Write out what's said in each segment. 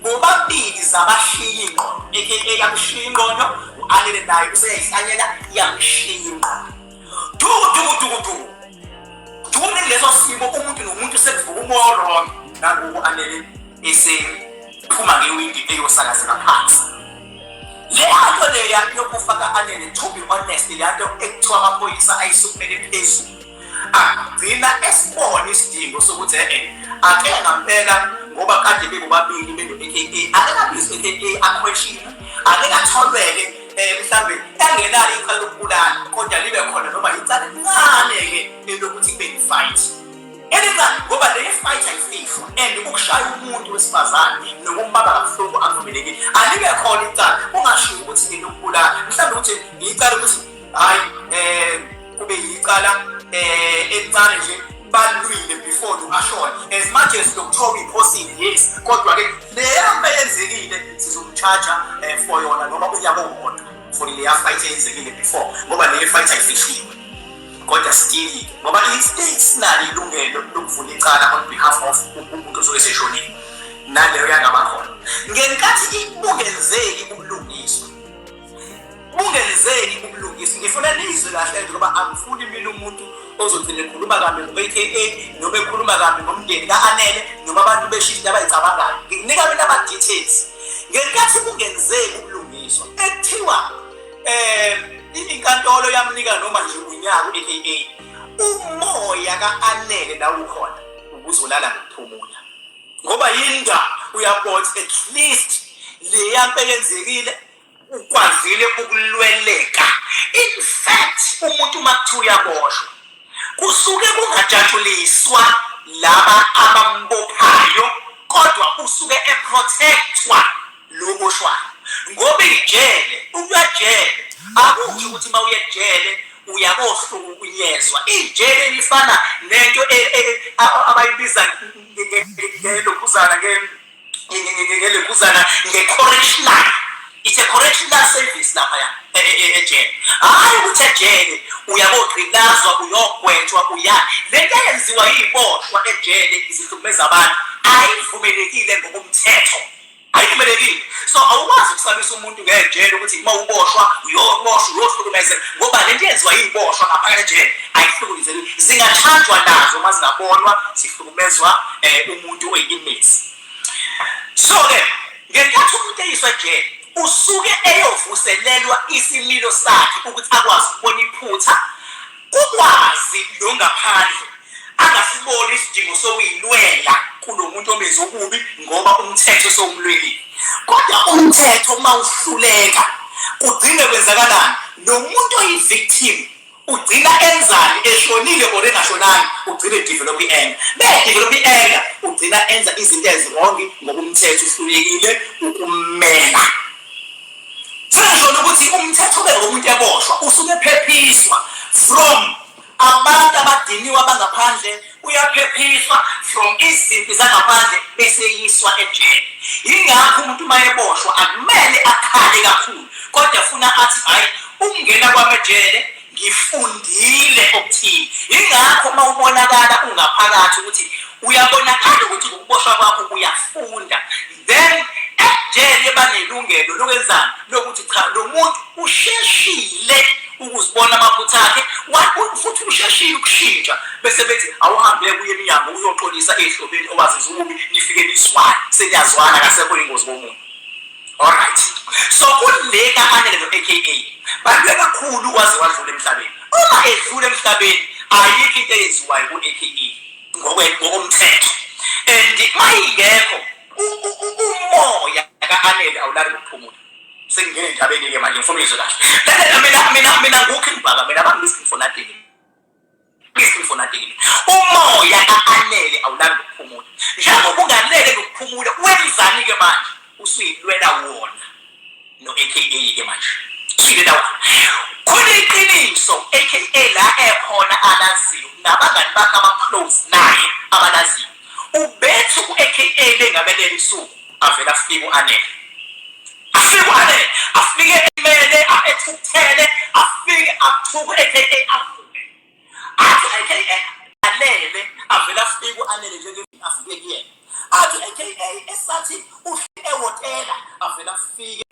Bobabili zabashiya ingqondo, aka yamshiya ingqondo, u-Anele naye useyayihlanyela, yamshiya ingqondo. Duku duku duku duku. Duku leso simo, umuntu nomuntu sekuvuka umoya o-wrong. Nangoku Anele esephuma ngewindi eyosakazeka phansi. Leya nto leya yokufa ka-Anele, to be honest, leya nto ekuthiwa amaphoyisa ayisukumele phezulu, agcina esibona isidingo sokuthi e-e ake ngampela, ngoba kade bebobabili beno-aka, ake kabizwe aka akhweshini, ake katholweke mhlambe engenalo icala lokubulala, kodwa libe khona noma icala elincane-ke elokuthi kube yi-fight elincane, ngoba le fight ayifihlwa and ukushaya umuntu wesifazane nokumbamba kabuhlungu akuvumelekile. Alibe khona icala, kungashiwo ukuthi elokubulala, mhlawumbe ukuthi icala ukuthi hhayi kube yicala elincane nje, balwile before lo ashone. As much as lokuthiwa uyiphosile, yes, kodwa-ke leya nto eyenzekile sizomcharge for yona noma unyaka owodwa for leya fight eyenzekile before, ngoba leyo fight ayifihliwe. Kodwa still, ngoba i-state sinalo ilungelo lokuvula icala on behalf of umuntu osuke eseshonile, naleyo yangaba khona ngenkathi bungenzeki ubulungiswa, bungenzeki ubulungiswa. Ngifuna nizwe kahle nje, ngoba angifuni mina umuntu ozogcina ekhuluma kabi ngo-aka noma ekhuluma kabi ngomndeni ka-Anele noma abantu beshishi abayicabangayo. Ngikunika mina ama-details ngenkathi kungenzeki ubulungiswa, ekuthiwa inkantolo yamnika noma nje unyaka u-aka, umoya ka-Anele la ukhona ubuzolala ngokuphumula, ngoba yindaba uyabona at least leya nto eyenzekile ukwazile ukulweleka. In fact, umuntu uma kuthiwa uyaboshwa, kusuke kungajatshuliswa laba abambophayo, kodwa usuke eprotectwa lo boshwayo, ngoba ijele, ukuya jele akusho ukuthi uma uye ejele uyakohlukunyezwa. Ijele lifana nento abayibiza ngelokhuzana, ngelokhuzana, nge-correctional. It's a correctional service laphaya ejele, hhayi ukuthi ejele uyakogqilazwa, uyogwetshwa, uya le nto eyenziwa iy'boshwa ejele izihlukumeza abantu, ayivumelekile ngokomthetho, ayivumelekile. So awukwazi ukusabisa umuntu ngejele ukuthi uma uboshwa uyoboshwa, uyohlukumeze, ngoba le nto yenziwa iy'boshwa ngaphakathi ejele ayihlukumezeki, zingathathwa nazo uma zingabonwa zihlukumezwa umuntu oyi-inmates. So-ke ngenkathi umuntu eyiswa ejele, usuke eyovuselelwa isimilo sakhe ukuthi akwazi ukubona iphutha, kukwazi lo ngaphandle angasiboni isidingo sokuyilwela kulo muntu omenze okubi, ngoba umthetho sowumlwelile. Kodwa umthetho uma uhluleka, kugcine kwenzakalani? Lo muntu oyi-victim ugcina enzani, eshonile or engashonanga? Ugcina edevelop i-anger, be-develop i-anger, ugcina enza izinto ezi-wrong ngoba umthetho uhlulekile ukumela. Sengishona ukuthi umthetho-ke ngomuntu eboshwa usuke ephephiswa from abantu abadiniwe abangaphandle, uyaphephiswa from izimpi zangaphandle bese yiswa ejele. Yingakho umuntu uma eboshwa akumele akhale kakhulu, kodwa funa athi, "Hhayi, ukungena kwami ejele ngifundile okuthile." Yingakho uma ubonakala ungaphakathi ukuthi uyabonakala ukuthi ngokuboshwa kwakho uyafunda, then ejele banelungelo lokwenzani? Lokuthi cha, lo muntu usheshile ukuzibona amaphutha akhe, futhi usheshile ukushintsha, bese bethi awuhambe kuye eminyango uyoxolisa ey'hlobeni owazenza ububi, nifike nizwane, seniyazwana, kasekho ingozi komunye. Alright, so kule ka-Anele no-aka balwe kakhulu waze wadlula emhlabeni. Uma edlula emhlabeni, ayikho into eyenziwayo ku-aka ngokomthetho, and mayingekho umoya ka-Anele awulali ngokuphumula. Sengingena endabeni-ke manje, ngifuna uyizwe kahle. Lalela, mina ngukho imbhaka, mina bangi-asking for nothing, asking for nothing. Umoya ka-Anele awulali ngokuphumula. Njengoba ungalele ngokuphumula, wenzani-ke manje? Usuyilwela wona no-aka-ke manje, usuyilwela wona. Khona iqiniso aka la ekhona alaziyo, nabangani bakhe aba-close naye abalaziyo. Ubethi u-aka bengabelela isuku, avele afike u-Anele, afike u-Anele, afike emele ethukuthele, afike athuke aka, avuke athi aka alele, avele afike u-Anele nje, afike kuyena athi aka esathi uhle. Ehhotela avele afike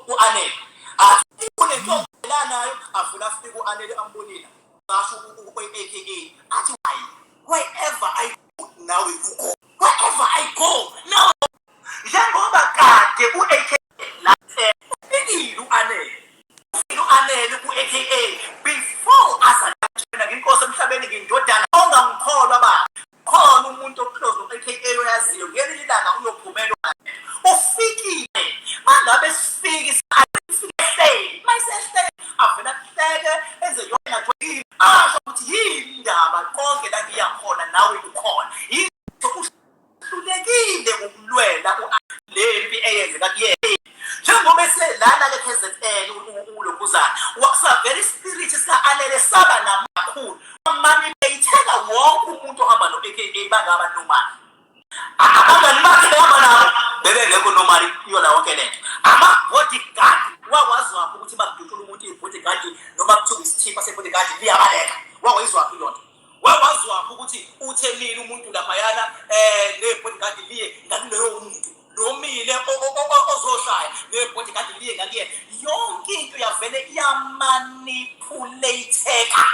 u-Anele, athi kunento la nayo, avele afike u-Anele ambonile, basho u-AKA athi, "Why, wherever I go now you go, wherever I go now." Njengoba kade u-AKA la ufikile u-Anele, ufike u-Anele ku-AKA before azalana nginkosi emhlabeni, ngindodana ongangikholwa ba khona umuntu o-close no-AKA oyaziyo, ngelinye ilanga uyophumela. Ufikile, mangabe sifike sifike ehleli, mayisehleli avela kuhleke enze yona ngajwayelekile, asho ukuthi yini indaba, konke la ngiya khona nawe ukhona. Yinto uhlulekile ukulwela lempi eyenzeka kuyena njengoba eselana le KZN ulokhuzana wasavela i-spirit sika-Anele saba namakhulu manipulate wonke umuntu ohamba no-AKA bangaba normal. Abangani bakhe behamba nabo bebengekho normal kuyona yonke lento. Ama-bodyguard wakwazi waphi ukuthi bakudutshula umuntu i-bodyguard, noma kuthiwa isithipha se-bodyguard liyabaleka? Wakwayizwaphi leyo nto? Wakwazi waphi ukuthi uthemile umuntu laphayana ne-bodyguard liye ngakuloyo muntu nomile ozoshaya ne-bodyguard liye ngakuyena? Yonke into yavele yamanipulate-eka.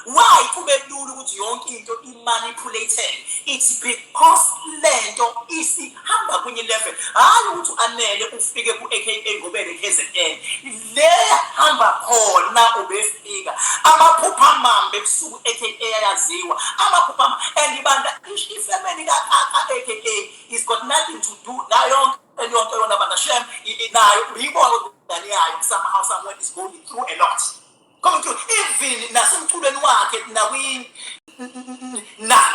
Why kube lula ukuthi yonke into imanipulated? It's because lento isihamba kwenye level. Hhayi ukuthi u-Anele ufike ku-AKA ngoba ene-KZN le hamba khona, ubefika amaphupha amambe ebusuku AKA ayaziwa amaphupha and ibanda i-family ka-AKA is got nothing to do nayo yonke leyo nto yona banda shem nayo uyibona ukuthi ingane yayo somehow, somewhere is going through a lot, coming through even nasemculweni wakhe nakwi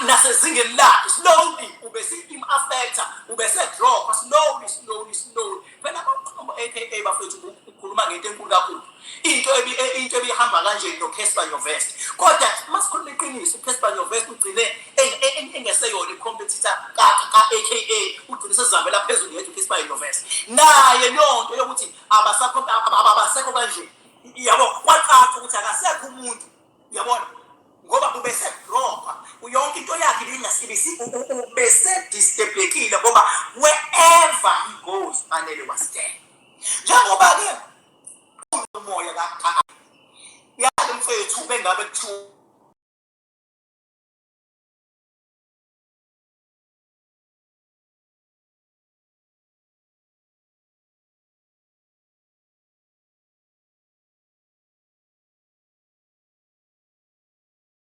nasezingeni lakhe. Slowly ubese-im-affecta, ubese-drop slowly, slowly, slowly. Phela amakhombo AKA bafethu, ukhuluma ngento enkulu kakhulu, into ebihamba kanje no-Cassper Nyovest. Kodwa masikhuluma iqiniso, uCassper Nyovest ugcine engeseyona i-competitor ka-AKA, ugcine sezihambela phezulu yedwa uCassper Nyovest. Naye leyo nto yokuthi abasekho kanje, yabo, kwacaca ukuthi akasekho umuntu, uyabona, ngoba ubese-dropa yonke into yakhe ibingasibisi, ubese-disturbekile ngoba wherever he goes Anele was there. Njengoba-ke umoya yalo mfethu bengabe kuthiwa